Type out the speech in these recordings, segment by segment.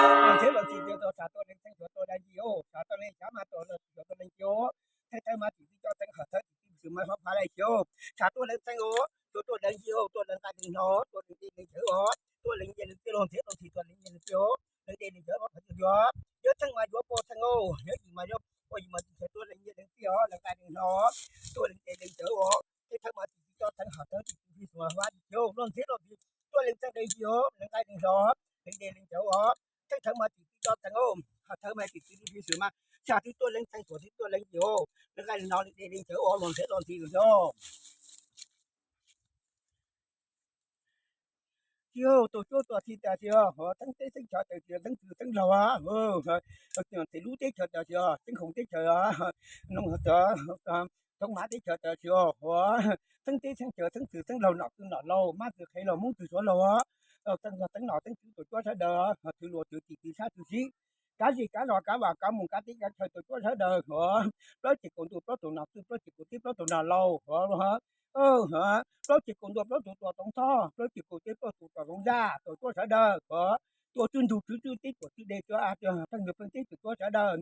Txhiab los txhis, tshav tuaj lees txheeb, tshuav tuaj lees yig os, tshav tuaj lees xyav mas tuaj lees, tshuav tuaj lees yig os. Theej thawj mas tim txwv coj txheeb, hom thawj tim txwv xwm mas hov phav leej xyov. Tshav tuaj lees txheeb os, tshuav tuaj lees yig os, tuaj lees nqaij lees hno, tuaj lees dej lees cawv os, tuaj lees nyiaj lees txiaj, los txhiab los txhis tuaj lees nyiaj lees txiaj os, lees dej lees cawv hov phav yog. Nyob txheeb mas yuav pua txheeb os, nyob yim mas yuav pua yim mas tim txhais tuaj lees nyiaj lees txiaj os, lees nqaij lees hno, tuaj lees dej lees cawv os. Theej thawj mas tim txwv coj txheeb, hom thawj tim txwv xwm mas hov phav leej xyov. Los txhiab los txhis tuaj lees txheeb lees yig os, lees nqaij lees hno, lees dej lees cawv os. Theej thawj mas tim txwv coj txheeb os, hom thawj mas tim txwv xwm mas xya txwv tuaj lees txheeb, tshuav txwv tuaj lees yig os, lees nqaij lees hno, lees dej lees cawv os, los txhiab los txhis os. Tsis tus cuab tuaj txhij tas tsis, hov txheeb teb txheeb chaw tas tsis, txheeb txwv txheeb laug, txheeb lub teb chaws tas tsis, txheeb khoom teb chaws, noo, thoob mav teb chaws tas tsis, hov txheeb teb txheeb chaw, txheeb txwv txheeb laug, nom txwv nom laug, mab txwv qhev laug, hmoob txwv suav laug, txheeb nom txheeb tswv tus cuab sawv daws, txwv luag txwv tim txwv sab txwv sib, kav zis kav zos kav vam kav mus kav teb kav chaw tus cuab sawv daws, hov plaub ceg kaum ntuj plaub tug nom txwv, plaub ceg kaum teb plaub tug nom laug, hov plaub ceg kaum ntuj plaub tug tuam toov thoj, plaub ceg kaum teb plaub tug tuam toov zaj, tus cuab sawv daws, hov tuam tswj ntug tswv tswj teb tuam tswj dej tuam a, pheej ntug pheej teb tus cuab sawv daws,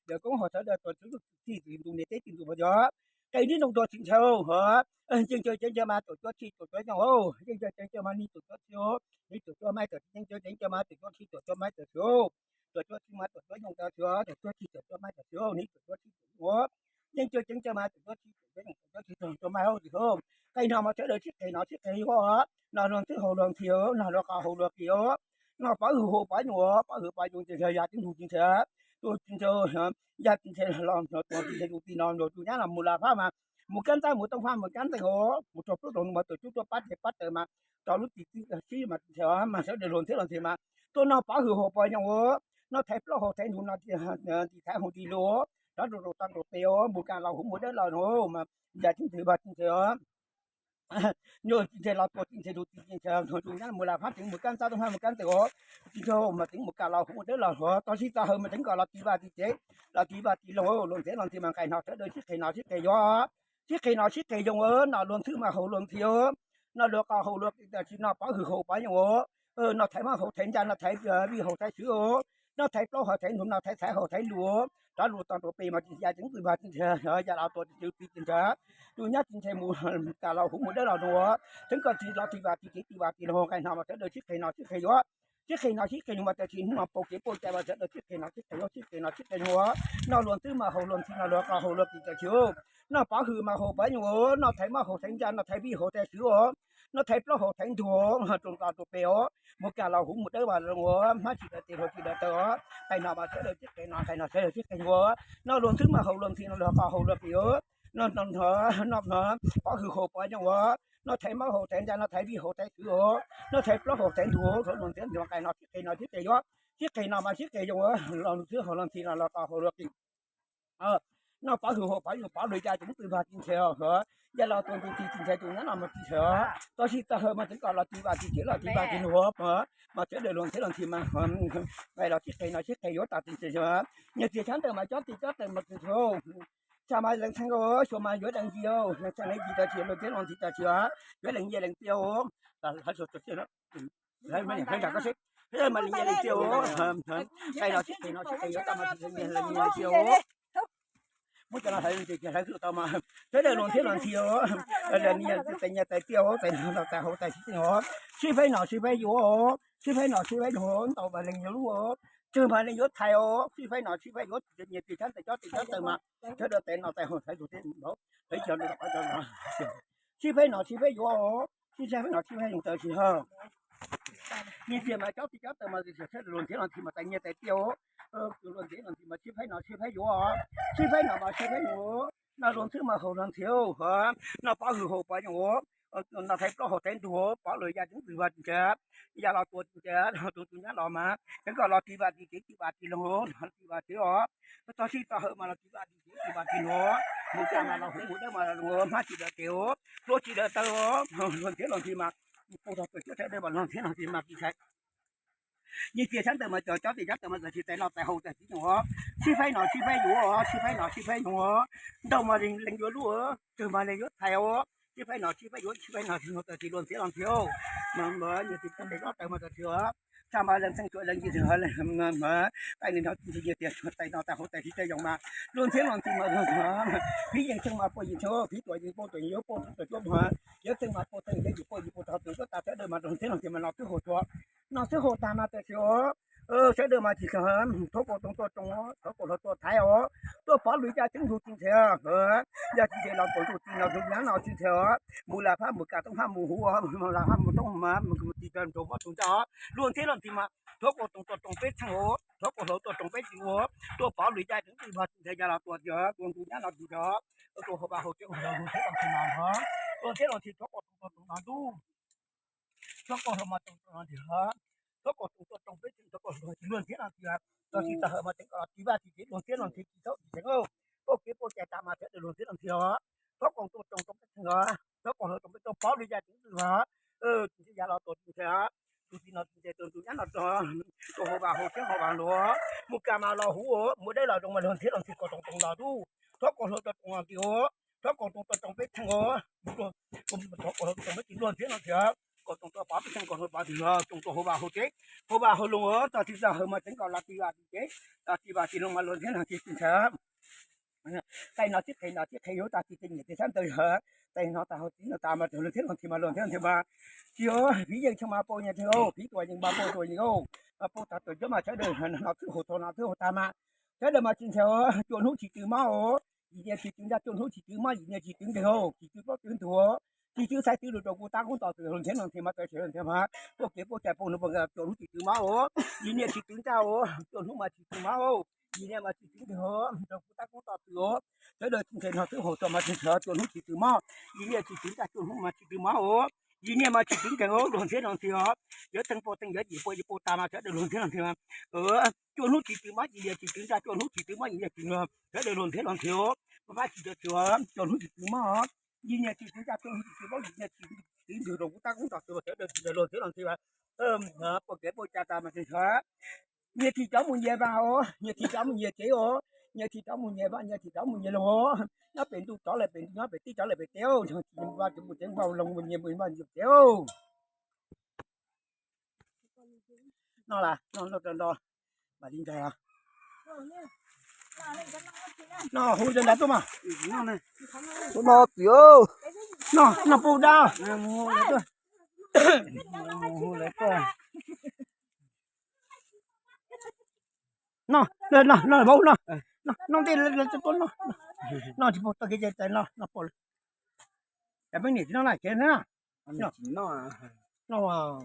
yawg koob hov sawv daws tuam tswv txij tus ntu niam teb tij ntu pov yog qe nib noo tuag tsis ntshaw, hov yeej caw ceev caw mas tus cuab txhij tus cuab yoog, yeej caw ceev caw mas nib tus cuab txhij, nib tus cuab maib tus txhij, yeej caw ceev caw mas tus cuab txhij tus cuab maib tus txhij, tus cuab txhij mas tus cuab yoog tas tsis, tus cuab txhij tus cuab maib tus txhij, nib tus cuab txhij tus yoog, yeej caw ceev caw mas tus cuab txhij tus cuab yoog tus cuab txhij tus cuab maib tus txhij. Qe no mas sawv daws sib qe no sib qe yuav, noj luag ntxwb haus luag ntxhi, noj luag qos haus luag qis, noj pov hwm haus pov nyoos, pov hwm pov nyoos ces yog yam tib ntug tsis ntshaw, tus tsis ntshaw, yam tsis ntshaw los tus tsis ntshaw tus tij no tus nyab los mus las phab mas, mus kab ntxab mus tooj phab mus kab ntxeeg os, mus rau plaub rau ntu mas tus cuab tuaj pab tes pab taw mas, rau lub txim txib sib mas tsis ntshaw mas sawv daws luag ntxhiab luag ntxhi mas tuaj noj pov hwm haus pov nyoos os, noj thaiv plaub haus thaiv ntug no, tis thaiv haus tis lus, rov rau rau toj rau pes os, mus kam los huv mus dawb los no, mas yam tsis ntshaw mas tsis ntshaw os. Nyuj tsis ntshaw los tus tsis ntshaw tus tij tsis ntshaw tus nyab mus las phab tseev mus kab ntxab tooj phab mus kab ntxeeg os, tsis ntshaw mas tseev mus kam los huv mus dawb los hov toj sib txo hawm mas tseev kom los tiv vaj tiv tsev, los tiv vaj tiv loog, luag ntxhiab luag ntxhi mas nqaij no sawv daws sib qe no sib qe yuav, sib qe no sib qe yoog, noj luag ntxwb mas haus luag ntxhi os, noj luag qos haus luag qis tas tsis, noj pov hwm haus pov nyoos os, noj thaiv mab haus thaiv ncaj, noj thaiv vij haus thaiv swv os, noj thaiv plaub haus thaiv ntug, noj thaiv thaiv haus thaiv lus, rov lus toj rau pes mas tsis ya tseev txwj vaj tsis ntshaw, ya los tus tsis ntshaw tus tij tsis ntshaw, tus nyab tsis ntshaw mus kam los huv mus dawb los no, tseev kom tsis los tiv vaj tiv tsev tiv vaj tiv loog, nqaij no mas sawv daws sib qe no sib qe yuav, sib qe no sib qe yoog mas tas tsis hnub no pauj kev pauj cai mas sawv daws sib qe no sib qe yuav sib qe no sib qe yuav, noj luag ntxwb mas haus luag ntxhi, noj luag qos haus luag qis tas tsis, noj pov hwm mas haus pov nyoos, noj thaiv mab haus thaiv ncaj, noj thaiv vij haus thaiv swv os, noj thaiv plaub haus thaiv ntug, rau toj rau pes os, mus kam los huv mus dawb los no, hmab tsis daws tes, hluas tsis daws taw os, nqaij no mas sawv daws sib qe no, nqaij no sawv daws sib qe yuav, noj luag ntxwb mas haus luag ntxhi, noj luag qos haus luag qis os, noj hnov, noj hnov pov hwm haum pov zoo os, noj thaiv mob haum thaiv ntsa, noj thaiv vij haum thaiv txwv os, noj thaiv plaub haum thaiv ntug, luag ntxhiab ntxwv qais no sib qis no sib qis yuav, sib qis no mas sib qis zoo, luag ntxhiab haum luag ntxhi no los tos haum luag qis. Noj pov hwm haum pov zoo, pov lwm yam tseem twm vag tsis ntxhais os, yam los tus ntxhi tsis ntxhais, tus nyab no mas tsis ntxhais os, txog sij txog hawm mas tseem kom los tiv vaj tiv tsev los tiv vaj tiv ntug, mas sawv daws luag ntxhiab luag ntxhi mas qais los sib qis no sib qis yuav tas tsis ntxhais os. Nyias txiag sab ntawm mas cob txiag cob taw mas tsis ntxhais, tshaj mas lees txheej, xyuas mas yuav lees ntxhi, lees txheej lees ntxhi tas tsis, luag ntxhiab luag ntxhi tas tsis, yuav lees nyiaj lees txiaj os. Mas lees nyiaj lees txiaj os, qais los sib qis no sib qis yuav tas mas lees nyiaj lees txiaj os. Muab cov no hlawv ntxias hlawv hwj tau mas sawv daws luag ntxhiab luag ntxhi os, tais nyiaj tais txiaj os, tais nyiaj tais haus tais txiaj os, sib faib nom sib faib yuav os, sib faib nom sib faib yuav, ntau mas leej yuav lub os, tsawg mas leej yuav thaiv os, sib faib nom sib faib yuav, nyias txiag sab ntawm cob txiag cob taw mas sawv daws tais nom tais haus tais tus teb npaum, sib faib nom sib faib yuav os, sib faib nom sib faib yuav tas tsis hawm. Nyias txiag mas cob txiag cob taw mas sawv daws luag ntxhiab luag ntxhi mas tais nyiaj tais txiaj os, luag ntxhiab luag ntxhi mas sib faib nom sib faib yuav os, sib faib nom mas sib faib yuav, noj luag ntxhiab mas haum luag ntxhi, noj pov hwm haum pov zoo, noj thaiv plaub haum thaiv ntug, pov lwm yam tseem twm vag tsis ntxhais, yam los tua tsis ntxhais, tus tus nyab los mas tseem kom los tiv vaj tiv tsev tiv vaj tiv loog, tiv vaj tsev os, txog sij txog hawm mas los tiv vaj tiv tsev tiv vaj tiv loog, mus tsa mas los huv, mus dawb mas los hmab tsis daws tes os, hlua tsis daws taw os, luag ntxhiab luag ntxhi mas pub tog tuam cuab sawv daws mas luag ntxhiab luag ntxhi mas tsis ntxhais. Nyias txiag sab ntawm mas cov cob txiag cob taw mas txawm tsis tais nom tais haus tais txiv zoo os, sib faib nom sib faib yuav os, sib faib nom sib faib zoo os, ntau mas leej yuav lub, tsawg mas leej yuav thaiv os, sib faib nom sib faib yuav, sib faib nom sib faib zoo tas tsis, luag ntxhiab luag ntxhi, mas nyias txiag cob taw mas txawm tsis, tshaj mas leej txheej cuam leej yim, tais nyias txiag tais nom tais haus tais txiv tais zoo mas luag ntxhiab luag ntxhi mas, phiv yeej txheej mas pua yeej txheej, phiv tuam yeej pua tuam yeej, yuav pua tuam cuab mas, yuav txheej mas pua txheej, yuav yim pua yim, pua tog tuam cuab tas sawv daws mas luag ntxhiab luag ntxhi mas noj twb haum tuag, noj twb haum tag mas txawm tsis, sawv daws mas tsis kawg, thov kom toog tuaj toog, thov kom hluas tuaj thaiv os, tuaj pov lwm yam tseem ntug tsis ntxhais, yog tsis ntxhais los kom ntug tsis no ntug nyab no tsis ntxhais os, mus lam phab mus kam tooj phab mus huv os, lam phab mus tooj mas mus tsis kawg ntug pob tus ntaj os, luag ntxhiab luag ntxhi mas thov kom toog tuaj toog peb txheej os, thov kom hluas tuaj toog peb tsis ua, tuaj pov lwm yam tseem twm vag tsis ntxhais, yam los tua tsis, tua ntug nyab no tsis ntxhais, tua haus vaj haus tsev, luag ntxhiab luag ntxhi mas, luag ntxhiab luag ntxhi thov kom toog tuaj toog no ntuj, thov kom hluas mas toog tuaj no ntxhais, thov kom toog tuaj toog peb txheej, thov kom hluas tsis, luag ntxhiab luag ntxhi, txog sij txog hawm mas tseem kom los tiv vaj tiv tsev, luag ntxhiab luag ntxhi tsis txhob tsis tseev, pauj kev pauj cai tas mas sawv daws luag ntxhiab luag ntxhi os, thov kom tuaj toog toog peb txheej os, thov kom hluas toog peb txheej, pov lwm yam tseem twm vag, tus txiv yam los tua tsis ntxhais, tus txiv no tsis ntxhais, tus ntug nyab no txog, tua haus vaj haus tsev haus vaj luag, mus kam mas los huv, mus dawb los zoo mas luag ntxhiab luag ntxhi kom toog toog los ntuj, thov kom hluas tuaj toog los ntxhais os, thov kom toog tuaj toog peb txheej os, thov kom hluas tuaj toog peb txheej, luag ntxhiab luag ntxhi, kom toog tuaj pov peb txheej, kom hluas pov txheej, toog tuaj haus vaj haus tsev, haus vaj haus loog os, txog sij txog hawm mas tseem kom los tiv vaj tiv tsev, los tiv vaj tiv loog mas luag ntxhiab luag ntxhi tsis ntxhais. Tais no sib qis no sib qis yuav tas tsis, tais nyias txiag sab ntawm, tais no tas haus txiv no tas mas luag ntxhiab luag ntxhi mas luag ntxhiab luag ntxhi mas, tsis, phiv yeej txheej mas pua yeej txheej, phiv tuam yeej mas pua tuam yeej, mas pua tog tuam cuab mas sawv daws noj twb haum tuag noj twb haus tag mas sawv daws mas tsis ntxhais, cua hnub tsis txwv mob os, yim niaj tsis txwv ntsaj, cua hnub tsis txwv mob, yim niaj tsis txwv nkeeg os, tsis txwv plaub txwv ntug os, tsis txwv xaiv txwv lus rau kuv tab kuv nto txwm luag ntxhiab luag ntxhi mas tawm tsam luag ntxhiab mas, pauj kev pauj cai pauj nug pauj nkaus, cua hnub tsis txwv mob os, yim niaj tsis txwv ntsaj os, cua hnub mas tsis txwv mob os, yim niaj mas tsis txwv nkeeg os, rau kuv tab kuv nto txwm os, sawv daws tsis ntxhais noj twb haus tuag mas tsis ntxhais, cua hnub tsis txwv mob, yim niaj tsis txwv ntsaj, cua hnub mas tsis txwv mob os, yim niaj mas tsis txwv nkeeg os, luag ntxhiab luag ntxhi os, yuav txheej pua txheej, yuav yim pua yim pua tas mas sawv daws luag ntxhiab luag ntxhi mas, cua hnub tsis txwv mob, yim niaj tsis txwv ntsaj, cua hnub tsis txwv mob, yim niaj tsis txwv nkeeg, sawv daws luag ntxhiab luag ntxhi os, mas pab tsis txwv, cua hnub tsis txwv mob, yim niaj tsis txwv ntsaj, cua hnub tsis txwv mob, yim niaj tsis txwv nkeeg, rau kuv tab kuv nto txwm sawv daws tsis ntxhais luag ntxhiab luag ntxhi mas, pauj kev pauj cai tas mas tsis ntxhais. Nyias tsis cov mus nyias vaj os, nyias tsis cov mus nyias tsev os, nyias tsis cov mus nyias vaj, nyias tsis cov mus nyias loog os, nyob pem ntuj tsov lawm pem ntuj, nyob pem teb tsov lawm pem teb os, nyias mus vaj tsev mus tsev vaj loog mus nyias mus vaj nyias tsev os. Noj las, noj noj noj, mam li ntag. Noj hu rau nrad tuaj mas. Noj txiv, noj noj pub dab. Noj noj noj, noj ntej tuaj noj, noj tsis pub tau kev cai, noj noj pub. Cas peb niam tsis noj na, kev na. Noj.